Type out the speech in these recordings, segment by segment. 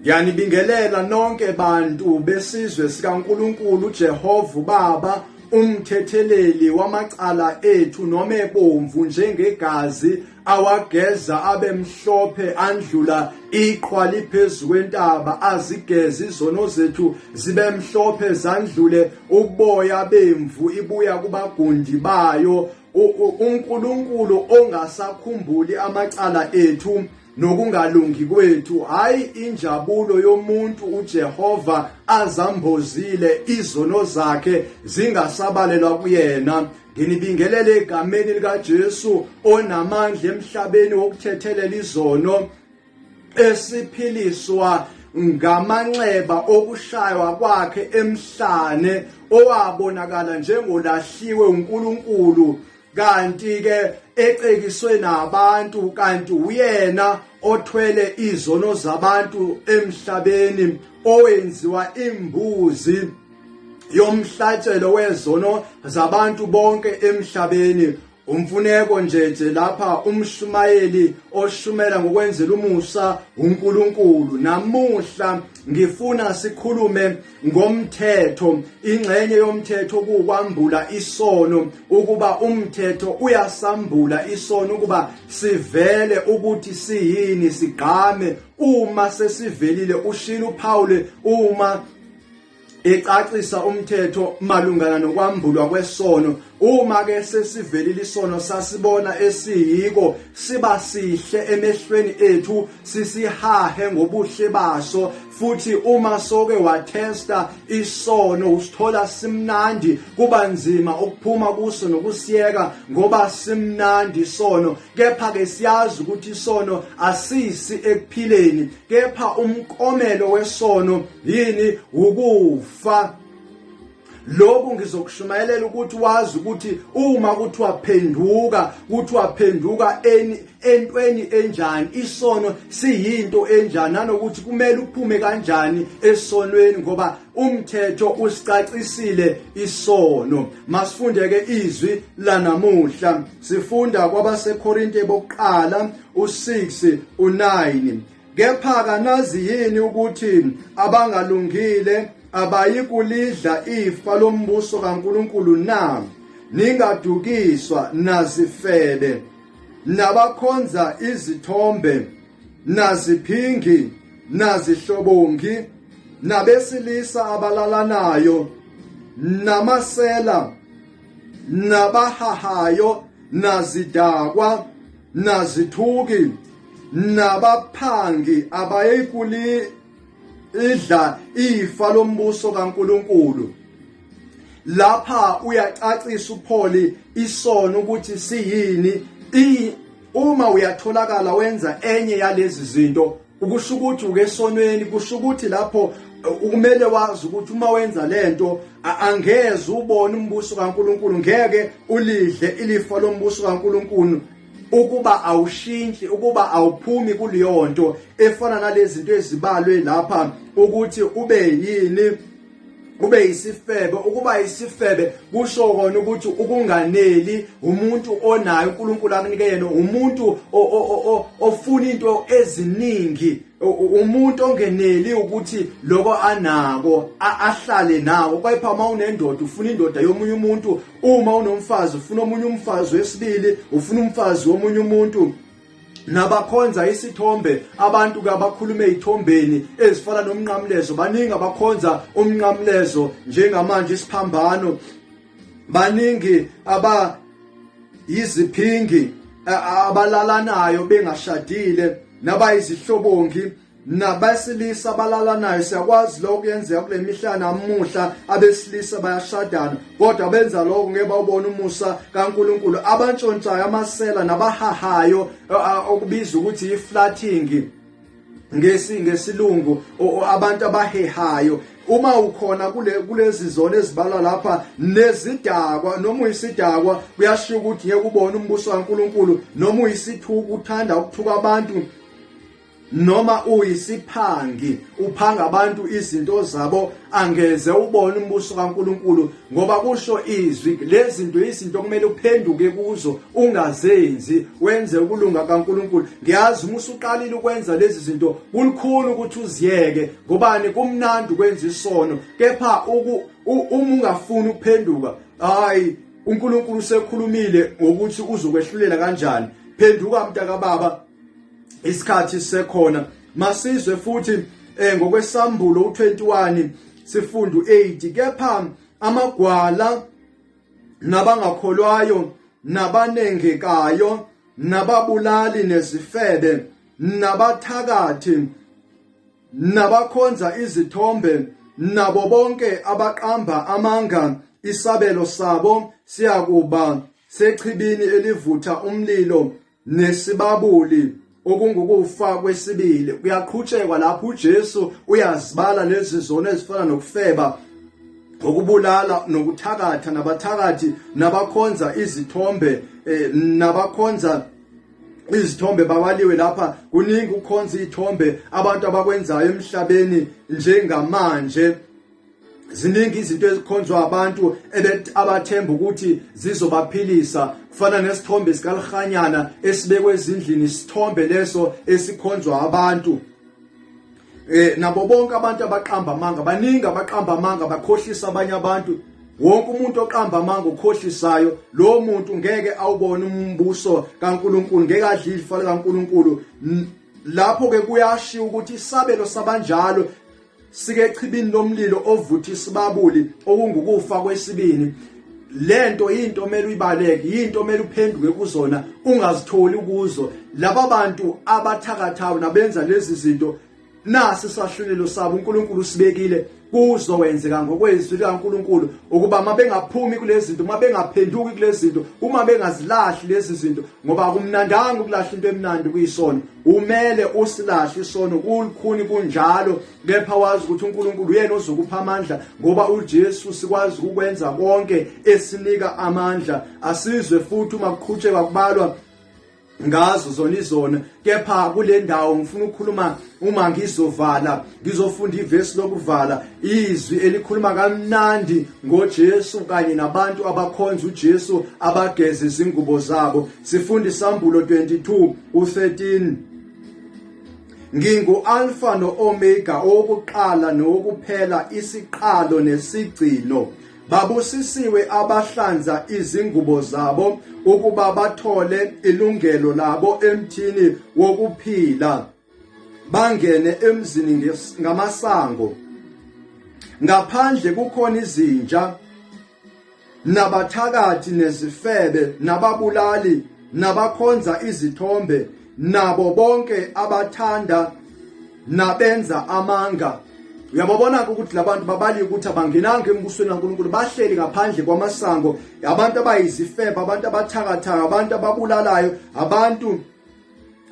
Ngiyanibingelela nonke bantu besizwe sikaNkulunkulu uJehova uBaba umthetheleli wamacala ethu noma ebomvu njengegazi awageza abe mhlophe andlula iqhwa liphezu kwentaba azigeze izono zethu zibe mhlophe zandlule uboya bemvu ibuya kubagundi bayo. UNkulunkulu ongasakhumbuli amacala ethu nokungalungi kwethu, hayi injabulo yomuntu uJehova azambozile izono zakhe zingasabalelwa kuyena. Nginibingelele egameni likaJesu onamandla emhlabeni wokuthethelela izono esiphiliswa ngamanxeba okushaywa kwakhe emhlane owabonakala njengolahliwe uNkulunkulu kanti ke ecekiswe nabantu, kanti uyena othwele izono zabantu emhlabeni, owenziwa imbuzi yomhlatshelo wezono zabantu bonke emhlabeni. Umfuneko nje lapha umshumayeli oshumela ngokwenzela umusa uNkulunkulu. Namuhla ngifuna sikhulume ngomthetho. Ingxenye yomthetho kukwambula isono, ukuba umthetho uyasambula isono ukuba sivele ukuthi siyini, sigqame uma sesivelile. Ushilo uPaul uma ecacisa umthetho malungana nokwambulwa kwesono. Uma ke sesivelile isono, sasibona esiyiko, siba sihle emehlweni ethu, sisihahe ngobuhle baso. Futhi uma soke wathesta isono, usithola simnandi, kuba nzima ukuphuma kuso nokusiyeka ngoba simnandi isono. Kepha ke siyazi ukuthi isono asisi ekuphileni, kepha umkomelo wesono yini? Ukufa. Lokhu ngizokushumayelela ukuthi wazi ukuthi uma kuthiwa phenduka, kuthiwa phenduka entweni enjani, isono siyinto enjani, nanokuthi kumele uphume kanjani esonweni, ngoba umthetho usicacisile isono. Masifunde ke izwi lanamuhla. Sifunda kwabaseKorinte bokuqala u6 u9. Kepha kanazi yini ukuthi abangalungile abayikulidla ifa lombuso kaNkulunkulu na? Ningadukiswa nazifebe, nabakhonza izithombe, naziphingi, nazihlobongi, nabesilisa abalalanayo, namasela, nabahahayo, nazidakwa, nazithuki, nabaphangi abayikulidla ifa lombuso kaNkulunkulu. Lapha uyacacisa uPaul isono ukuthi siyini. Uma uyatholakala wenza enye yalezi zinto, ukusho ukuthi ukesonweni. Kusho ukuthi lapho ukumele wazi ukuthi uma wenza lento angeze ubone umbuso kaNkulunkulu, ngeke ulidle ilifa lombuso kaNkulunkulu ukuba awushintshi, ukuba awuphumi kuleyo nto efana nalezi zinto ezibalwe lapha, ukuthi ube yini, ube yisifebe. Ukuba yisifebe kusho kona ukuthi ukunganeli umuntu onayo uNkulunkulu akunike yena, umuntu ofuna into eziningi, umuntu ongeneli ukuthi lokho anako ahlale nawo. Kepha uma unendoda ufuna indoda yomunye umuntu, uma unomfazi ufuna omunye umfazi wesibili, ufuna umfazi womunye umuntu. Nabakhonza isithombe, abantu ke abakhuluma ezithombeni ezifana nomnqamlezo, baningi abakhonza umnqamlezo njengamanje isiphambano, baningi aba yiziphingi, abalalanayo bengashadile, nabayizihlobongi, nabesilisa abalalanayo. Siyakwazi lokho kuyenzeka kule mihla namuhla, abesilisa bayashadana kodwa benza lokho ngeke bawubone umusa kaNkuluNkulu. Abantshontshayo, amasela, nabahahayo, okubiza ukuthi i-flatting ngesilungu, abantu abahehayo. Uma ukhona kulezi zona ezibalwa lapha, nezidakwa, noma uyisidakwa, kuyashiwo ukuthi ngeke ubone umbuso kaNkuluNkulu, noma uyisithuku, uthanda ukuthuka abantu. noma uyisiphangi uphanga abantu izinto zabo, angeze ubone umbuso kaNkuluNkulu, ngoba kusho izwi lezi zinto izinto kumele uphenduke kuzo, ungazenzi, wenze ukulunga kaNkuluNkulu. Ngiyazi uma usuqalile ukwenza lezi zinto kulukhulu ukuthi uziyeke, ngobani kumnandi ukwenza isono, kepha uma ungafuni ukuphenduka, hayi, uNkulunkulu usekhulumile ngokuthi uzokwehlulela kanjani. Phenduka mntakababa, isikhathi sisekhona. Masizwe futhi ngokwesambulo u21 sifundu 8: kepha amagwala nabangakholwayo nabanengekayo nababulali nezifebe nabathakathi nabakhonza izithombe nabo bonke abaqamba amanga, isabelo sabo siyakuba sechibini elivutha umlilo nesibabuli, okungukufa kwesibili. Kuyaqhutshekwa lapho, uJesu uyazibala lezi zono ezifana nokufeba, ukubulala nokuthakatha, nabathakathi nabakhonza izithombe, nabakhonza izithombe babaliwe lapha. Kuningi ukukhonza izithombe abantu abakwenzayo emhlabeni njengamanje. Ziningi izinto ezikhonzwa abantu abathemba ukuthi zizobaphilisa, kufana nesithombe sikalihanyana esibekwe ezindlini, isithombe leso esikhonzwa abantu, nabo bonke abantu abaqamba amanga. Baningi abaqamba amanga, bakhohlisa abanye abantu. Wonke umuntu oqamba amanga, ukhohlisayo, lo muntu ngeke awubone umbuso kaNkuluNkulu, ngeke adle ifa likaNkuluNkulu. Lapho ke kuyashiwo ukuthi isabelo sabanjalo sike echibini lomlilo ovutha isibabuli, okungukufa kwesibini. Lento into omele uyibaleke, into omele uphenduke kuzona, ungazitholi kuzo. Laba bantu abathakathayo nabenza lezi zinto, nasi isahlulelo sabo uNkulunkulu usibekile. Kuzowenzeka ngokwezwi likaNkulunkulu ukuba uma bengaphumi kulezi zinto, uma bengaphenduki kulezi zinto, uma bengazilahli lezi zinto, ngoba akumnandanga ukulahla into emnandi kuyisono. Umele usilahle isono, kulukhuni kunjalo, kepha wazi ukuthi uNkulunkulu uyena ozokupha amandla, ngoba uJesu sikwazi ukwenza konke esinika amandla. Asizwe futhi uma kuqhutshekwa kubalwa ngazo zona izona, kepha kule ndawo ngifuna ukukhuluma uma ngizovala, ngizofunda ivesi lokuvala, izwi elikhuluma kamnandi ngoJesu kanye nabantu abakhonza uJesu abageza izingubo zabo. Sifunda isambulo 22 u13: Ngingu-Alfa no-Omega, owokuqala nowokuphela, isiqalo nesigcino. Babusisiwe abahlanza izingubo zabo ukuba bathole ilungelo labo emthini wokuphila, bangene emzini ngamasango. Ngaphandle kukhona izinja nabathakathi nezifebe nababulali nabakhonza izithombe nabo bonke abathanda nabenza amanga. Uyababona ukuthi labantu babaliwe ukuthi abangenanga embusweni kaNkulunkulu, bahleli ngaphandle kwamasango, abantu abayizifebe, abantu abathakathayo, abantu ababulalayo, abantu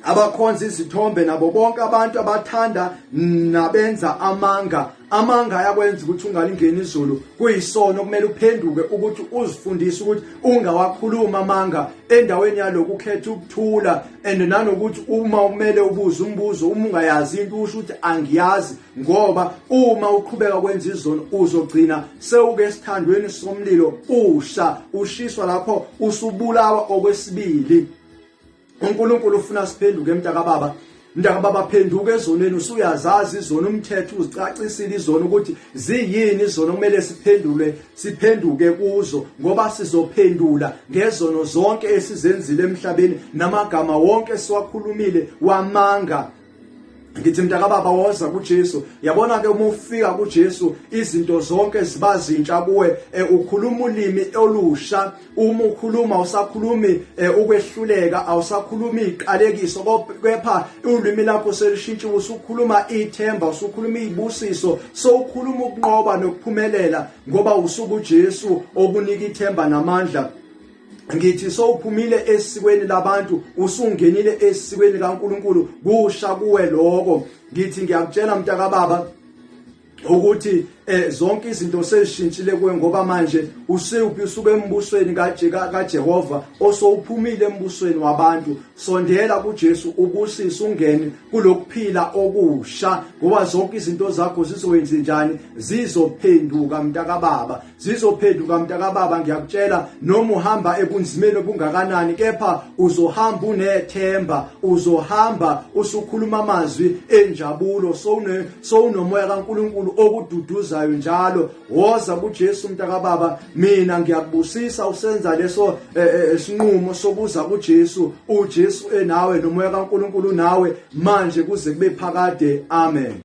abakhonza izithombe nabo bonke abantu abathanda nabenza amanga. Amanga ayakwenza ukuthi ungalingeni izulu, kuyisono. Kumele uphenduke ukuthi uzifundise ukuthi ungawakhuluma amanga, endaweni yalokhu ukhetha ukuthula, and nanokuthi uma kumele ubuze umbuzo, uma ungayazi into, usho ukuthi angiyazi, ngoba uma uqhubeka kwenza izono uzogcina sewuke esithandweni somlilo, usha, ushiswa lapho usubulawa okwesibili. uNkulunkulu ufuna siphenduke, mntakababa, mntakababa, phenduka ezonweni. Usuyazazi izono, umthetho uzicacisile izono ukuthi ziyini, izono kumele siphendule, siphenduke kuzo, ngoba sizophendula ngezono zonke esizenzile emhlabeni namagama wonke esiwakhulumile wamanga. Ngithi mntakababa, woza kuJesu. Yabona ke, uma ufika kuJesu izinto zonke ziba zintsha kuwe, ukhuluma ulimi olusha. Uma ukhuluma usakhulumi ukwehluleka, awusakhulumi iqalekiso, kepha ulimi lakho selishintshiwe, usukhuluma ithemba, usukhuluma izibusiso, sowukhuluma ukunqoba nokuphumelela, ngoba usuku uJesu okunika ithemba namandla. Ngithi sowuphumile esikweni labantu, usungenile esikweni kaNkuluNkulu, kusha kuwe lokho. Ngithi ngiyakutshela mntakababa ukuthi Zonke izinto sezishintshile kuwe ngoba manje usuphi? Usuke embusweni kaJehova, osowuphumile embusweni wabantu. Sondela kuJesu, ubusise, ungene kulokuphila okusha, ngoba zonke izinto zakho zizowenza njani? Zizophenduka, mntakababa, zizophenduka, mntakababa. Ngiyakutshela, noma uhamba ebunzimeni obungakanani, kepha uzohamba unethemba, uzohamba usukhuluma amazwi enjabulo, sowunomoya kaNkulunkulu okududuzayo njalo. Woza kuJesu, mntakababa. Mina ngiyakubusisa usenza leso sinqumo sokuza kuJesu. UJesu enawe, nomoya kaNkulunkulu nawe manje kuze kube phakade. Amen.